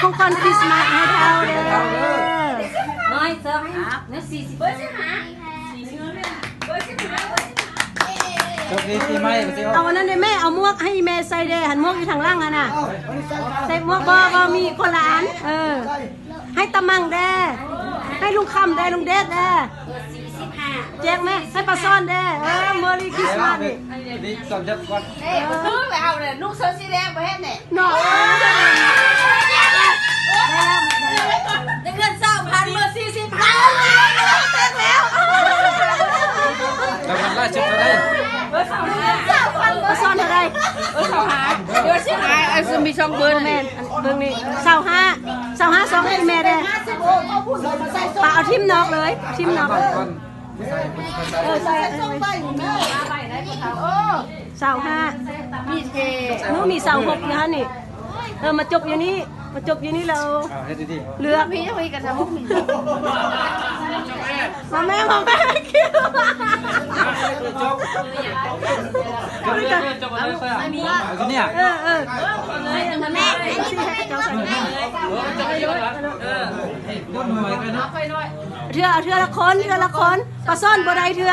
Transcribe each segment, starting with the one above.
ຂອງຂວັນຄຣິສມາສໃຫ້ເຮົາເດີ. ນ້ອຍເຊີໃຫ້ເນາະ ສີ່ສິບ ເບີສິບຫ້າ ເບີສິບຫ້າ ເບີສິບຫ້າ ໂຊກດີປີໃໝ່ຊິເອົາ ເອົາອັນນັ້ນເດ້ແມ່ ເອົາໝວກໃຫ້ອີ່ແມ່ໃສ່ເດ້ ຫັ້ນໝວກຢູ່ທາງຫຼັງຫັ້ນນະ ໃສ່ໝວກ ບໍ່ ບໍ່ ມີຄົນລະອັນ ເອີ ໃຫ້ຕາມັງແດ່ ໃຫ້ລຸງຄຳແດ່ ລຸງເດດແດ່. ແຈກແມ່ ໃຫ້ປາຊ້ອນແດ່ ເອີ ເມີຣີຄຣິສມາສນີ້ ນີ້ຕອນເດັກກ່ອນ ເອີ ຄືໄປເອົາແຫຼະ ນຸ່ງເສື້ອສີແດງບໍ່ເຫັນແດ່ເນາະ ໄດ້ເງິນຊາວພັນ ເບີສີ່ສິບຫ້າ ແຕກແລ້ວ ລາງວັນຫຼາຍສຸດເທົ່າໃດ? ເບີຊາວຫ້າ ປາຊ້ອນເທົ່າໃດ? ເບີຊາວຫ້າ ເບີຊາວຫ້າ ເອີ ມີສອງເບີ ບໍ່ແມ່ນ ອັນເບິ່ງນີ້ ຊາວຫ້າ ຊາວຫ້າ ຊອງໃຫ້ແມ່ແດ່ ປາເອົາຖິ້ມນອກເລີຍ ຖິ້ມນອກ ເອີ ໃສ່ ໃສ່ ຊາວຫ້າ ມີເທ ໜູມີຊາວຫົກຢູ່ຫັ້ນນີ້ ເອີ ມາຈົບຢູ່ນີ້ ມາຈົບຢູ່ນີ້ແລ້ວ ເອົາເຮັດດີໆ ເລືອກ ມີ ມີກະທຳ ມາແມ່ ມາແມ່ ຄິວ ເອົາຕົວນີ້ ເອີ ເອີ ແມ່ ເອົາເຈົ້າໃສ່ ເອີ ເທື່ອ ເທື່ອລະຄົນ ເທື່ອລະຄົນ ປາຊ້ອນບໍ່ໄດ້ເທື່ອ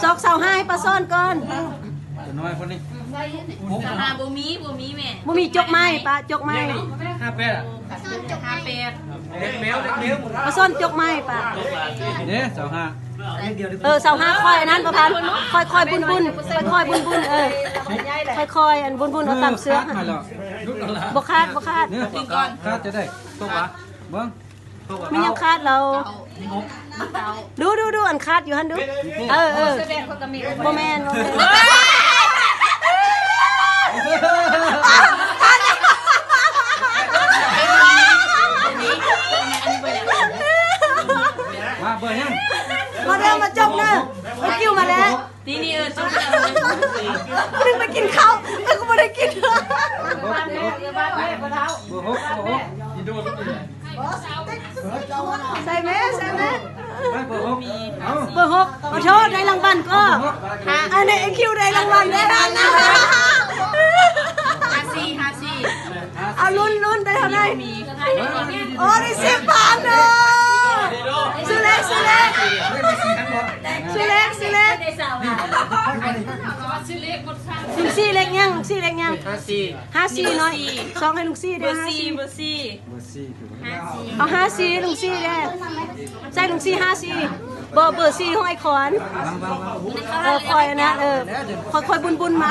ຊາວ ຊາວຫ້າ ໃຫ້ປາຊ້ອນກ່ອນ ຕົວນ້ອຍຄົນນີ້ ຊາວຫ້າ ບໍ່ມີ ບໍ່ມີແມ່ ບໍ່ມີ ຈົກໃໝ່ປະ ຈົກໃໝ່ ຫ້າແປດ ຫ້າແປດ ເດັກແມວ ເດັກແມວ ປາຊ້ອນຈົກໃໝ່ປະ ເດ້ ຊາວຫ້າ ເອີ ຊາວຫ້າ ຄ່ອຍອັນນັ້ນປະພັນ ຄ່ອຍ ຄ່ອຍບຸນບຸນ ຄ່ອຍບຸນບຸນ ເອີ ຄ່ອຍໆ ອັນບຸນບຸນ ເອົາຕາມເຊືອກ ບໍ່ຂາດ ບໍ່ຂາດ ຄາດຈະໄດ້ ຕົກຫວາ ເບິ່ງ ມັນຍັງຂາດແລ້ວ ດູ ດູ ດູ ອັນຂາດຢູ່ຫັ້ນດູ ເອີ ເອີ ບໍ່ແມ່ນ ບໍ່ແມ່ນ ມາເບີຫຍັງ ມາເດີ ມາຈົບເດີ ເອີ ຄິວມາແລ້ວ ນີ້ ນີ້ ເອີ ຈົບແລ້ວ ໄປກິນເຂົ້າ ແຕ່ກໍບໍ່ໄດ້ກິນ ເບີຫົກ ເບີຫົກ ໃສ່ແມ່ ໃສ່ແມ່ ເບີຫົກ ເອົາ ເບີຫົກ ຂໍໂທດ ໄດ້ລາງວັນກໍ ເບີຫົກ ອັນນີ້ ຄິວໄດ້ລາງວັນແລ້ວ ຫ້າສີ່ ຫ້າສີ່ ເອົາ ລຸ້ນ ລຸ້ນ ໄດ້ເທົ່າໃດ? ມີ ໂອ້ ໄດ້ສິບພັນເດີ ຊື້ເລກ ຊື້ເລກ ຊື້ເລກ ຊື້ເລກ ລຸງສີ່ເລກຫຍັງ? ລຸງສີ່ເລກຫຍັງ? ຫ້າສີ່ ຫ້າສີ່ ເນາະ ຊອງໃຫ້ລຸງສີ່ເດີ ເບີສີ່ ຫ້າສີ່ ເບີສີ່ ເບີສີ່ ເອົາ ຫ້າສີ່ ໃຫ້ລຸງສີ່ເດີ ໃສ່ລຸງສີ່ ຫ້າສີ່ ບໍ່ ເບີສີ່ຂອງໄອ້ຂອນ ເອີ ຂ້ອຍອັນນັ້ນ ເອີ ຄ່ອຍໆ ບຸນໆ ມາ